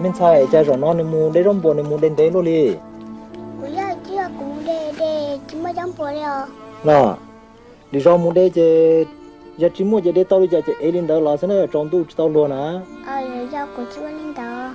Me ntxhais, cas zaum no nws mus de zaub npuas nws mus de ntev luaj li? Kuv yog tsis yog kuv mus de de tsis muaj zaub npuas li os. Los, lwm zaus mus de ces yog tsis muaj ces de tau li cas ces ev li ntawd los xwb na, tsaus ntuj tsis tau luag na. Yog kuv tsis ua li ntawd.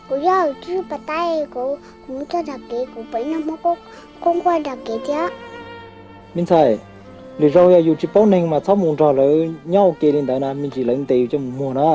Kuv yog tsis pas tais, kuv mus txog nram kev kuv pom ib nag hmoob qub nquag nram kev thiab. Me ntxhais, lwm zaus yog yus tsis paub neeg mas txhob mus nrog lawv nyob ua ke li ntawd na, me ntsis lawv ntes yus coj mus muag na.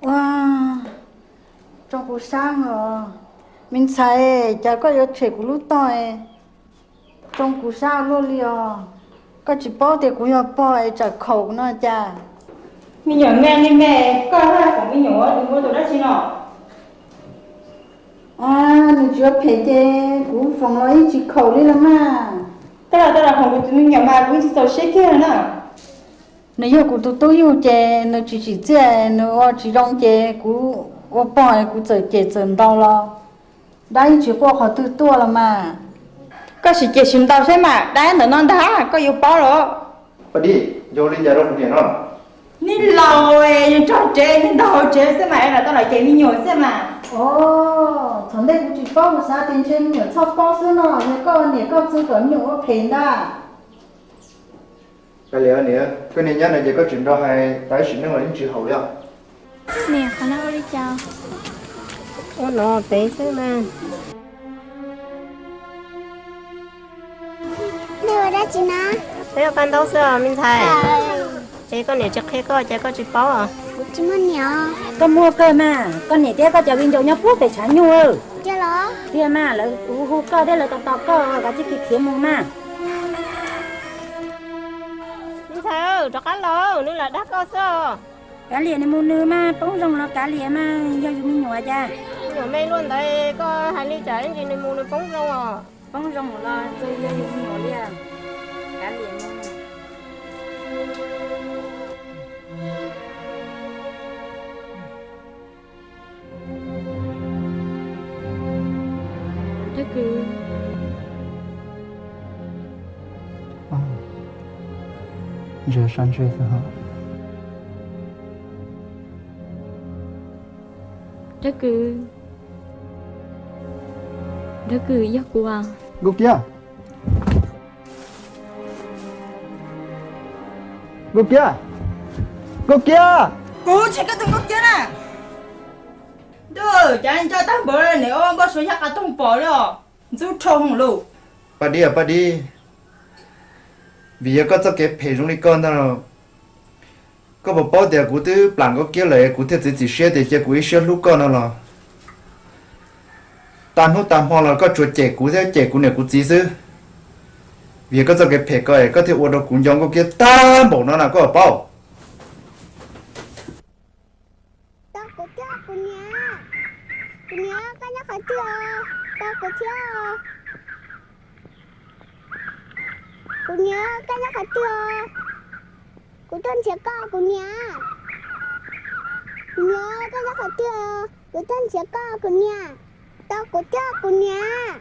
Ua, tsoo kuv sab os. Me ntxhais, cas koj yuav tshem kuv lub toj, tsoo kuv sab luaj li os. Koj tsis paub tias kuv yog pog es tsam khaum kuv no cas? Me nyuam me li me, koj haj foom me nyuam ua tus dab tsi no? Nws tsis ua phem ces kuv foom los yeej tsis khaum li los mas. Koj los tau los foom kuv tus me nyuam mas kuv tsis txaus siab kiag na. Nws yog kuv tus tub yug ces nws tsis tsim txiaj, nws ua tsis zoo ces kuv ua pog kuv txawm cem txawm ntaus los dab yeej tsis quaj qhov twg tuaj los mas. Koj sim cem sim ntaus saib mas dab ntawm no ntag koj yuav paub los. Paj Dib, yog li cas rau kuv niam no? Nej laus es yus nrog tsev, nej nrog hauv tsev xwb mas es los tau los cem me nyuam xwb mas. Thaum ntej kuv tsis paub, kuv xav tias ntshe me nyuam txhob paub xwb no, yog koj niam koj txwv kom me nyuam ua phem ntag. Kav liam, koj niag nyab no ces koj tseem nrog hais tas sim neej los yeej tsis haum li os. Niam, qhov no ua li cas? Ua no pem xwb mas. Nej ua dab tsi na? Peb ua paj ntaub xwb os me ntxhais. Es koj niam tsis qhia koj ces koj tsis paub os. Kuv tsis muaj niam. Koj muaj kawg mas, koj niam thiab koj cov viv ncaus nyob puag pem tshav nyuj. Tiag los? Tiag mas, lawv hu hu koj thiab lawv tos tos koj, kav tsij khiav khiav mus mas. Me ntxhais, rov qab los, nws lam dag koj xwb os. Kav liam, nws mus nws mas, poob zoo los kav liam mas, yog yus me nyuam cas. Me nyuam me luaj ntawd koj hais li cas ib ntsis nws mus nws poob zoo os. Poob zoo los txawm yog yus me nyuam li. Kav liam mas. Dawb Kwv. Ntsia sab ntsej xwb hos. Dawb Kwv. Dawb Kwv, yog kuv as. Nkauj Kiab. Nkauj Kiab. Nkauj Kiab. Kuv tsis yog koj tus Nkauj Kiab na. Ntuj, cas nco tag npaum li, niam ua nkauj suav yog qas toog pom li os. Ntxub rhoo lawm. Paj Dib, Paj Dib, vim yog koj txoj kev phem zoo li koj ntag, koj puas paub tias kuv twb plam Nkauj Kiab lawm kuv thiaj txiav txim siab tias cia kuv ib siab hlub koj no los? Tag hnub tag hmo los koj tsuas cem kuv thiab cem kuv niam kuv txiv xwb. Vim yog koj txoj kev phem ko es koj thiaj ua rau kuv nco Nkauj Kiab tag npaum no na, koj puas paub? Tos kuv thiab kuv niam. Kuv niam, koj nyob qhov twg os? Tos kuv thiab. Kuv niam, koj nyob qhov twg os? Kuv tuaj nrhiav koj kuv niam. Kuv niam, koj nyob qhov twg os? Kuv tuaj nrhiav koj kuv niam. Tos kuv thiab kuv niam.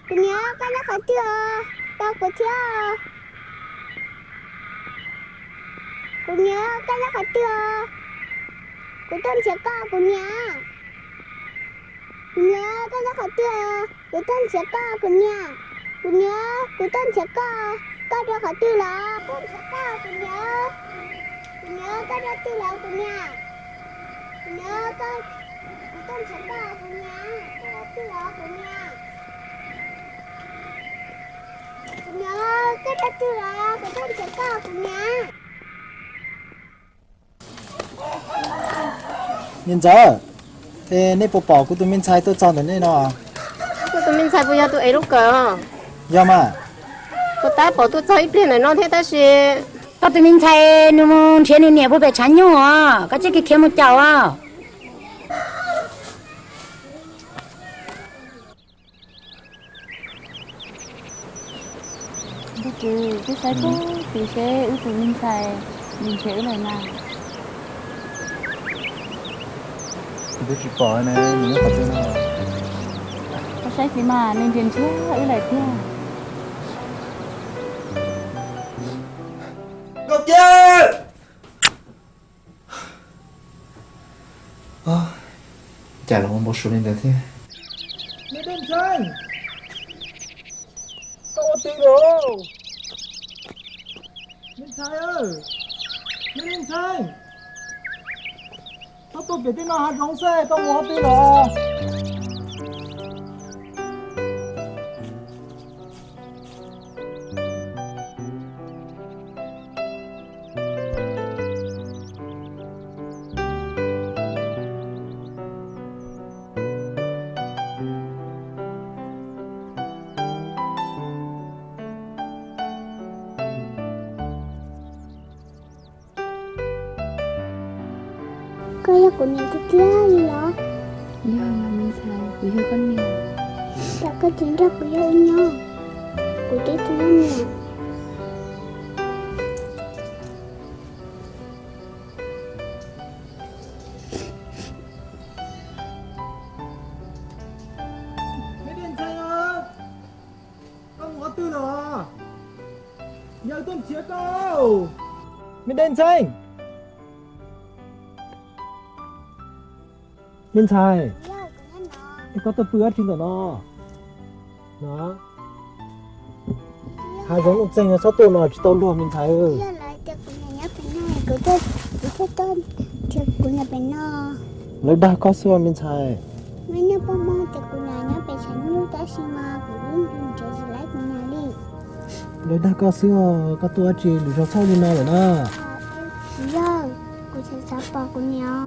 Kuv niam, koj nyob qhov twg os? Tos kuv thiab. Kuv niam, koj nyob qhov twg os? Kuv tuaj nrhiav koj kuv niam. Kuv niam, koj nyob qhov twg os? Kuv tuaj nrhiav koj kuv niam. Kuv niam, kuv tuaj nrhiav koj. Koj rau qhov twg los? Tuaj nrhiav koj kuv niam. Kuv niam, koj rau twg los kuv niam? Kuv niam, kuv tuaj nrhiav koj kuv niam. Koj rau twg los kuv niam? Kuv niam, koj rau twg los? Kuv tuaj nrhiav koj kuv niam. Niam ntxawm, es nej puas pom kuv tus me ntxhais tuaj txog ntawm nej no? Kuv tus me ntxhais puas yog tus ev lub kawm? Yog mas. Kuv tab pom tuaj txog ib pliag ntawm no thiab tab sis Koj tus me ntxhais nws mus nrhiav nws niam puag pem tshav nyuj os, koj txhob khiav mus caum os. Ntuj, twb saib puag tid seb wb tus me ntxhais nws nrhiav wb lawm na. Kuv twb tsis pom ne, nws nyob qhov twg no? Koj saib kiag mas, nws nrhiav nrhiav wb lawm tiag. Nkauj Kiab! Cas los ua npau suav li ntawd thiab? Me Dej Ntxhee, koj ua twg lawm? Me ntxhais, me Dej Ntxhee, koj tuaj pem tej no hav zoov xwb, koj mus ua twg lawm? Koj yog kuv niam tiag tiag li los? Yog, me ntxhais, kuv yog koj niam. Cas koj tsis nrog kuv yog ua nyob, kuv twb tsis muaj niam. Me Dej Ntxhee, koj mus qhov twg lawm? Yawg tuaj nrhiav koj. Me Dej Ntxhee. Me ntxhais, es koj tuaj pw dab tsi ntawm no? No, hav zoov nuj txeeg no txhob tuaj no, tsis tau luag me ntxhais. Yog lawv tias kuv niam nyob pem no, kuv thiaj tuaj nrhiav kuv niam pem no. Lawv dag koj xwb os me ntxhais. Lawv dag koj xwb os, kuv niam nyob pem tshav nyuj tab sis mas kuv yeej nrhiav tsis tau kuv niam li. Lawv dag koj xwb os, koj tuaj dab tsi lwm zaus txhob li no lawm na. Yog, kuv xav xav pom kuv niam.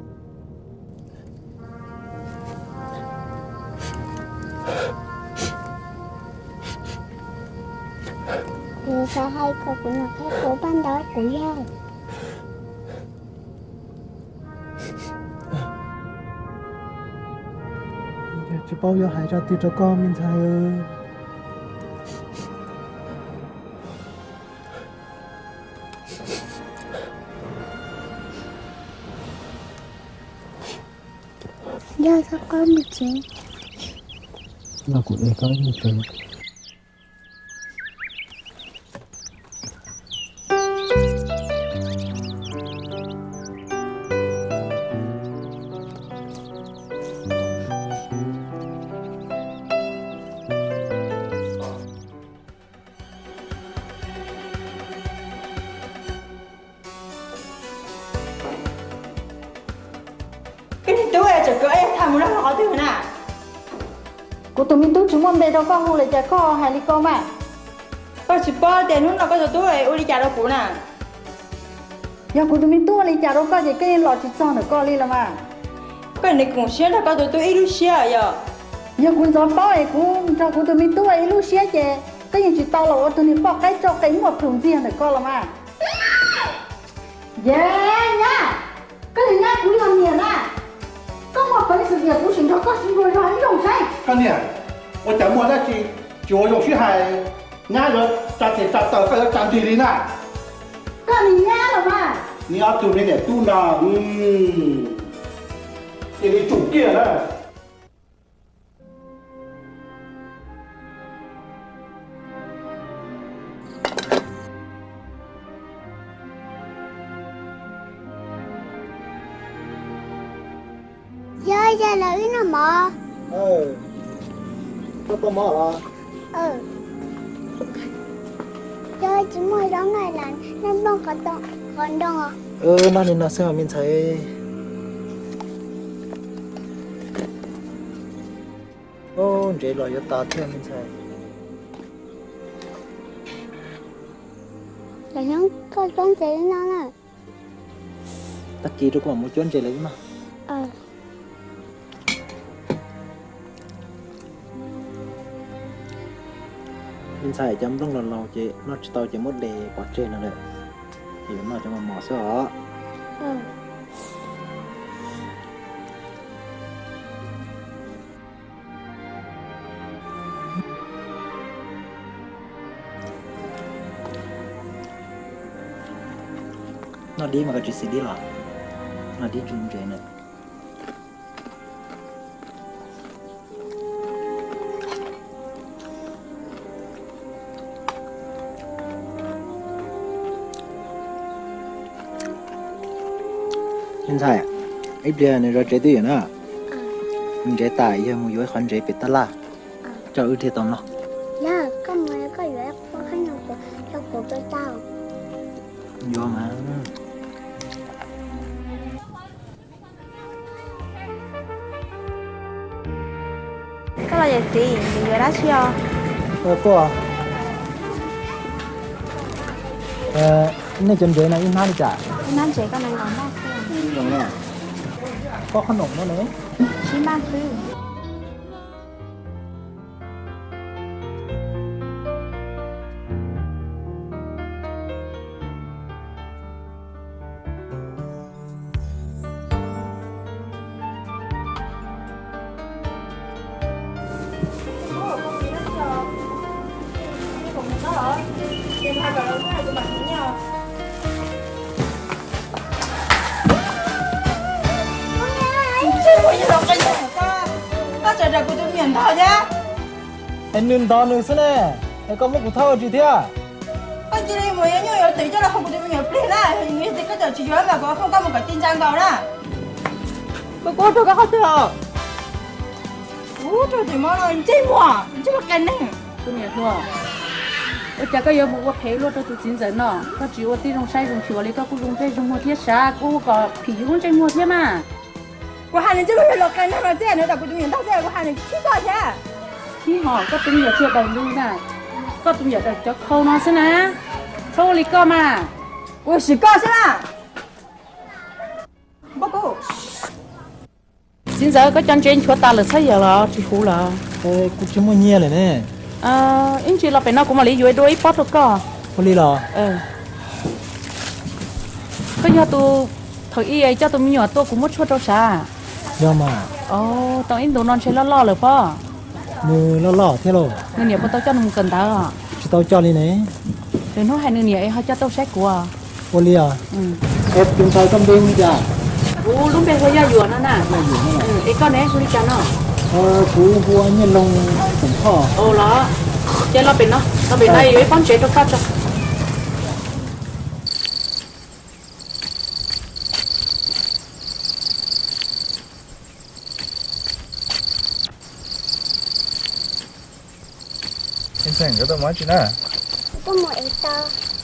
Kuv xav hais kom kuv niam qhia kuv paj ntaub kuv yawg. Tsis paub yuav hais zaj twg rau koj me ntxhais. Yog txhob koj mus tsev. Los kuv de koj mus tsev. Koj niag tub, tseem kwv ob yag txha mus noj qhov twg na? Kuv tus me tub tsis muaj npe rau koj hu li cas koj hais li ko mas. Koj tsis paub tias hnub no koj tus tub ua li cas rau kuv na? Yog kuv tus me tub ua li cas rau koj ces koj yeej los tsis txog ntawm koj li los mas. Koj niaj koom siab nrog koj tus tub ib lub siab yog? Yog kuv ntxov paub es kuv nrog kuv tus me tub ua ib lub siab ces koj yeej tsis tau los ua tus niag poj qaib tsau qe muaj plhus ntxiag ntawm koj los mas. Yog nyab, koj yog nyab kuv yog niam na. Koj muaj peev xwm tias kuv sim nrog koj sib nrug zog ib zaug saib. Koj niam, ua cas muaj dab tsi tsis ua zoo sib hais, nyab yuav tsa tes tsa taw koj yuav tsa nrig li na. Koj niag nyab los mas. Neb ob tug me niam tub no cia li tsum kiag na. Yog, yog lawv wb noj mov. Koj koj mov los? Yog tsis muaj zaub noj las noj nplooj qhov ntoo. Noj li no xwb os me ntxhais. Ntsev los yuav tas thiab me ntxhais. Los nyob koj cuab ntses li no na. Tag kis rau kuv mam mus cuab ntses lawm no. Me ntxhais, cov nplooj los laus ces noj tsis tau ces muab de pov tseg no lawm. Yuav noj cov mos mos xwb os. Noj dib mas koj tsis xis dib los? Noj dib tsis ntse na. Ntxhais, ib pliag nws zov tsev twb yom na. Ntsev tas yog mus yuav ib qhov ntsev pem tab laj coj wb thiaj tau noj. Yuav mas. Koj los yawm txiv, nws yuav dab tsi os? Koj, nej cov ntsev no ib hnab li cas? Ib hnab ntsev koj nees nkaum noj xwb. Koj qhob noom no ne? Tsib npaj xwb. Koj tseem raws kuv tus me nyuam ntog thiab. Es nws ntog nws xwb ne, es koj muab kuv thauj ua tsi thiab? Koj cia li mus yuav nyuj yuav twm coj los hu kuv tus me nyuam plig na, nws tias koj tseem tsis yuav mas kuv foom koj mus kom ci ntsa nkaus na. Kuv kuv rau koj qhov twg os? Kuv rau tus mob no ntsej muag, ntsej muag qe neeg. Tus niam hluas, ua cas koj yuav mus ua phem luaj rau tus txiv ntxawm no? Koj tsis ua tib zoo saib zoo xyuas li koj kuj zoo ntsej zoo muag thiab sav, kuj kom phim yus lub ntsej muag thiab mas. Kuv hais nws ntsej muag yog los qe neeg no xwb, nws tau kuv tus me nyuam ntog xwb, kuv hais nws khib koj thiab. Khib hos, koj tus me nyuam tsis yog daim ntug na, koj tus me nyuam daim cov khau no xwb na. Txhob ua li koj mas. Kuv sim koj xwb na. Txiv ntxawm, koj cov ntsev nchuav tas lawm txhob yawm los tsis huv los? Kuv tsis muaj nyiaj lawm ne. Ib ntsis los pem no kuv mam li yuav dua ib pob rau koj. Ua li los? Koj yog tus thaum ub coj tus me nyuam tuaj kuv muab tshuaj rau sav? Yog mas. Tau ib ntus no ntshe loj loj lawm pob. Nws loj loj thiab lauj. Nws niam puas tau coj nws mus kawm ntawv? Tsis tau coj li ne. Lwm hnub hais nws niam es ho coj tuaj saib kuv. Ua li os. Tus ntxhais koj npe hu li cas? Kuv lub npe hu ua Yaj Yuam no na. Es koj ne hu li cas no? Kuv hu ua Nyiaj Loog Xeem Thoj. Los, ces los pem no, los pem no yuav ib pob ntsev rau koj tso. Ntxhee, koj tuaj mus dab tsi na?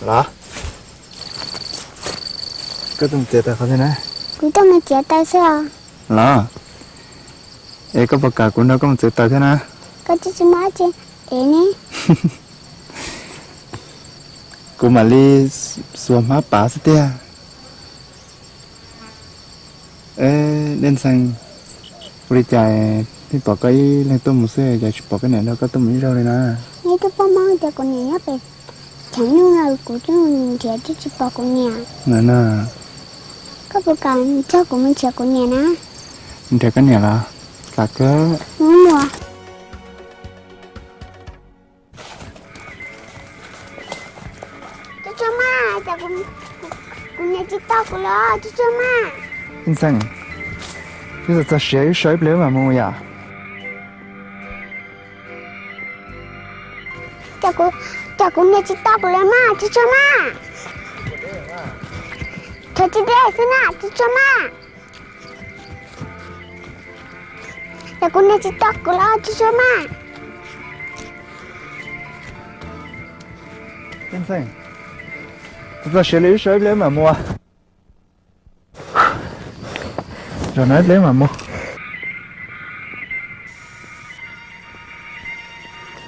Los, koj tuaj mus txiav taws qhov twg na? Kuv tuaj mus txiav taws xwb os. Los, es koj puas kam kuv nrog koj mus txiav taws thiab na? Koj tsis tsis muaj dab tsi ev ne. Kuv mam li xuas hmab pav xwb tiag. Dej Ntxhee, ua li cas pheej pom koj ib leeg tuaj mus xwb, cas tsis pom koj niam nrog koj tuaj mus ib zaug li na? Neb twb pom hmo tias kuv niam nyob pem theem nyuj no, kuv twb nrhiav twb tsis pom kuv niam. Koj puas kam nrog kuv mus nrhiav kuv niam na? Nrhiav koj niam los? Kam kawg. Tsuj tsuag mas, cas kuv niam tsis tos kuv los Tsuj tsuag mas. Ntxhee, wb txog txog siav wb so ib pliag wb mam mus yom. Cas kuv niam tsis tos kuv los mas Tsuj tsuag mas. Thov tsis deb xwb na Tsuj tsuag mas. Cas kuv niam tsis tos kuv los Tsuj tsuag mas. Ntxhee, txog txog siav li wb so ib pliag wb mam mus. Zaum no ib pliag wb mam mus.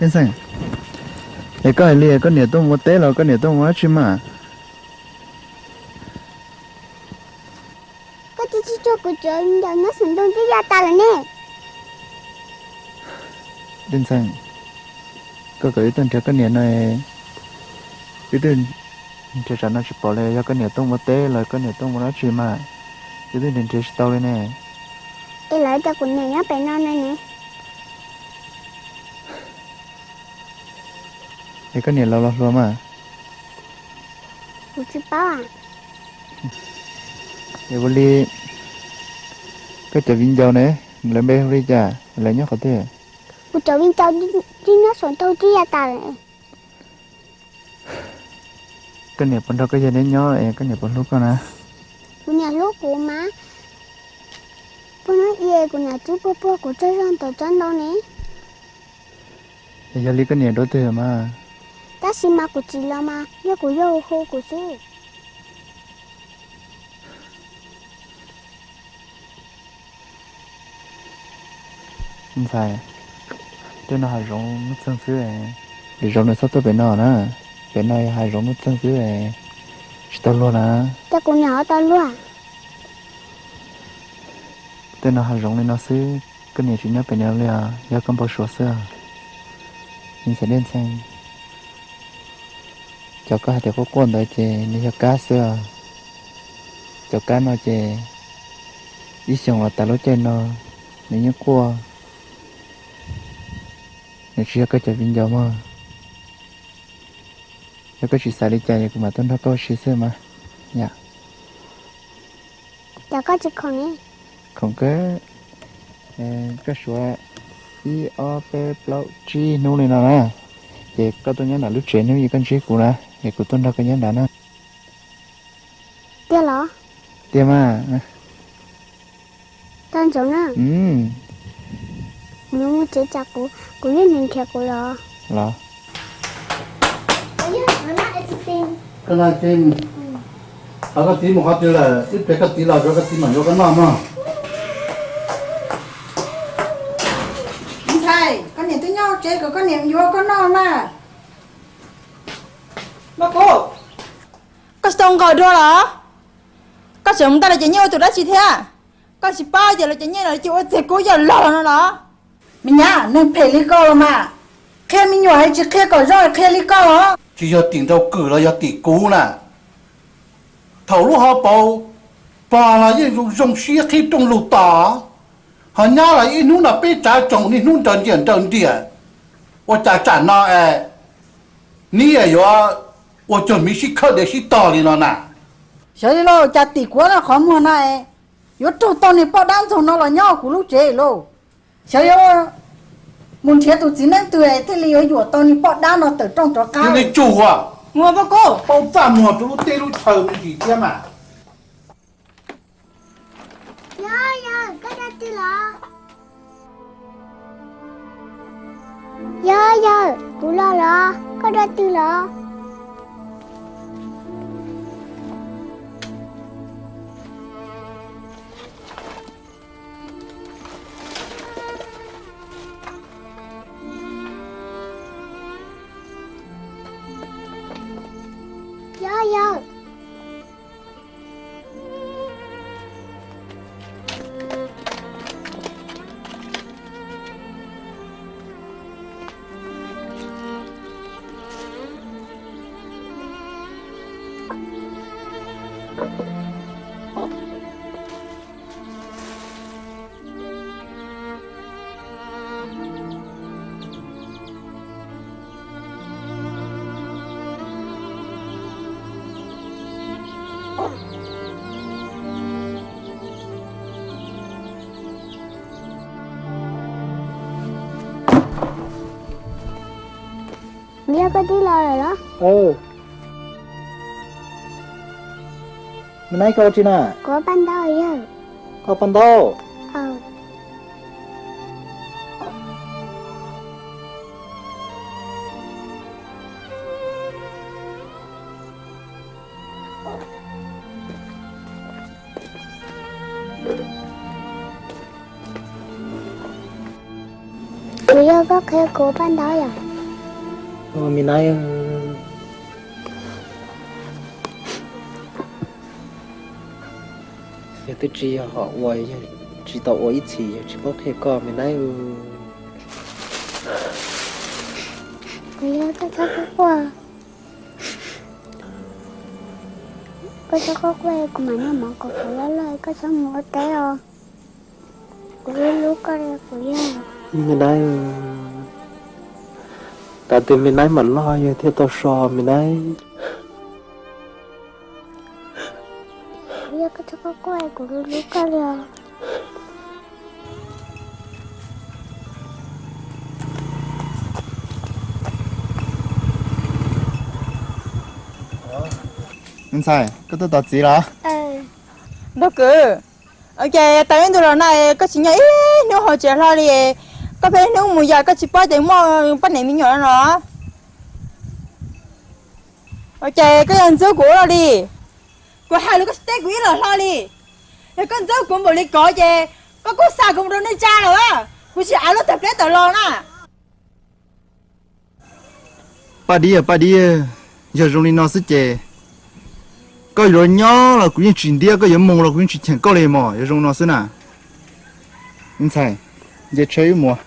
Ntxhee, es koj hais li koj niam tuaj mus ua teb los koj niam tuaj mus dab tsi mas? Koj tsis tsuj tsuag, kuv cov ncaws nyob saum ntoo twb ya tas lawm ne. Dej Ntxhee, koj kom wb tuaj nrhiav koj niam no, wb twb Nrhiav tsam no tsis pom li, yog koj niam tuaj mus teb los koj niam tuaj mus dab tsi mas, twb twb nrhiav nrhiav tsis tau li ne. Es lawv tias kuv niam nyob pem no ne ne. Es koj niam laus los hluas mas? Kuv tsis paub. Es ua li koj cov viv ncaus ne, lawv npe hu li cas, lawv nyob qhov twg? Kuv cov viv ncaus twb nyob saum ntuj twb ya tas lawm. Koj niam puas nrog koj yawg neb nyob es koj niam puas hlub koj na? Kuv niam hlub kuv mas. Puag hnub i kuv niam twb puag puag kuv tsaug zog ntawm tsob ntoo ne. Es yog li koj niam dua twg mas? Tab sis mas kuv tsis los mas yog kuv yawg hu kuv xwb. Ntxhais, tej no hav zoov nuj txeeg xwb, lwm zaus nws txhob tuaj pem no na. Pem no yog hav zoov nuj txeeg xwb, tsis tau luag na. Cas kuv niam ho tau luag? Tej no hav zoov li no xwb, koj niam tsis nyob pem no li os, yog koj npau suav xwb. Me ntxhais Dej Ntxhee, cov koj hais tias quaj quaj ntawd ces nws yog kab xwb. Cov kab no ces ib xyoos los tas lub caij no nws yeej quaj. Nws tsis yog koj cov viv ncaus mog. Yog koj tsis xav li cas es kuv mam tuaj nrog koj ua si xwb mas. Yam, cas koj tsis khoom ne? Khoom kawg. Koj suav ib ob peb plaub tsib hnub li no na, ces koj tuaj nyob nram lub tsev hnub ib koj ntsib kuv na, es kuv tuaj nrog koj nyob nrad na. Tiag los? Tiag mas. Tag ntsoov na. Kuv yuav mus tsev tsam kuv, kuv yeej nrhiav kuv los. Los. Koj na, koj txiv mus qhov twg lawm? Ib pliag koj txiv los tso koj txiv mam yuav koj noj mog. Ntxhais, koj niam twb nyob tsev kom koj niam yuav koj noj na. Koj tsis tau nqos dua los? Koj tseem mus ntaj los ces nyiaj ua tus dab tsi thiab? Koj tsis paub tias los ces nyiaj los ces ua txij kub yog log los no los? Me nyab, neeg phem li koj los mas, qhia me nyuam es tsis qhia kom zoo, qhia li koj los. Tsis yog tim nraug kwm los yog tim kuv na. Thaum lub hauv paus pog los yeej zoo zoo siab qhib rooj lug tos, ho nyab los ib hnub no peb tsav tsoom niaj hnub nraws nriam nraws nriam. Ua cas tsam no es neb yuav ua cuag miv sib khawb dev sib tog li no na? Xyov li lauj, cas tim kuv qhov muag no es yuav raug tau niag poj dab ntxaug no los nyob kuv lub tsev lauj. Xyov yuav mus nrhiav tus txiv neeb twg thiaj li yuav yuam tau niag poj dab no tawm rooj rov qab. Ua, paub txaj muag rau lub teb lub chaw me ntsis thiab mas. Yawg, yawg, koj dua twg los? Yawg, yawg, kuv los los, koj dua twg los? Yawg, yawg. Yog koj twb los lawm los? Me nai, koj ua tsi na? Kuv paj ntaub yawg. Koj paj ntaub? Kuv yog koj qhia kuv paj ntaub yom? Me nai, yog twb tsis yog hom uas yog tsis tau ua ib txhis yog tsis paub qhia koj me nai. Kuv yog koj txhob quaj. Koj txhob quaj quaj, kuv mam noj mov kom kuv loj loj, koj txhob mus ua teb os. Kuv hlub hlub koj li kuv yog. Me Naib, tas twg Me Naib mam loj yawg thiaj tau so Me Naib. Kuv yog, koj txhob quaj quaj, kuv hlub hlub koj li os. Me ntxhais, koj tuaj tos txiv los? Nraug Kwv, ua cas tas ib ntus los no koj tsis nyob ib hnub hauv tsev hlo li? Koj pheej hnub mus yos koj tsis paub tias muaj poj niam me nyuam no? Ua cas koj yuav ntxub kuv ua luaj li? Kuv hais lus koj tsis teb kuv ib los hlo li. Yog koj ntxub kuv npaum li ko ces koj kuj xa kuv mus rau nej tsa lawm, kuv tsis av lub tawm pleb tawm los na. Paj Dib, Paj Dib, yog zoo li no xwb ces koj yuav nyob los kuv yeej tsis ntiab, koj yuav mus los kuv yeej tsis cheem koj li mog, yog zoo no xwb na. Me ntxhais, nce tsheb wb mus.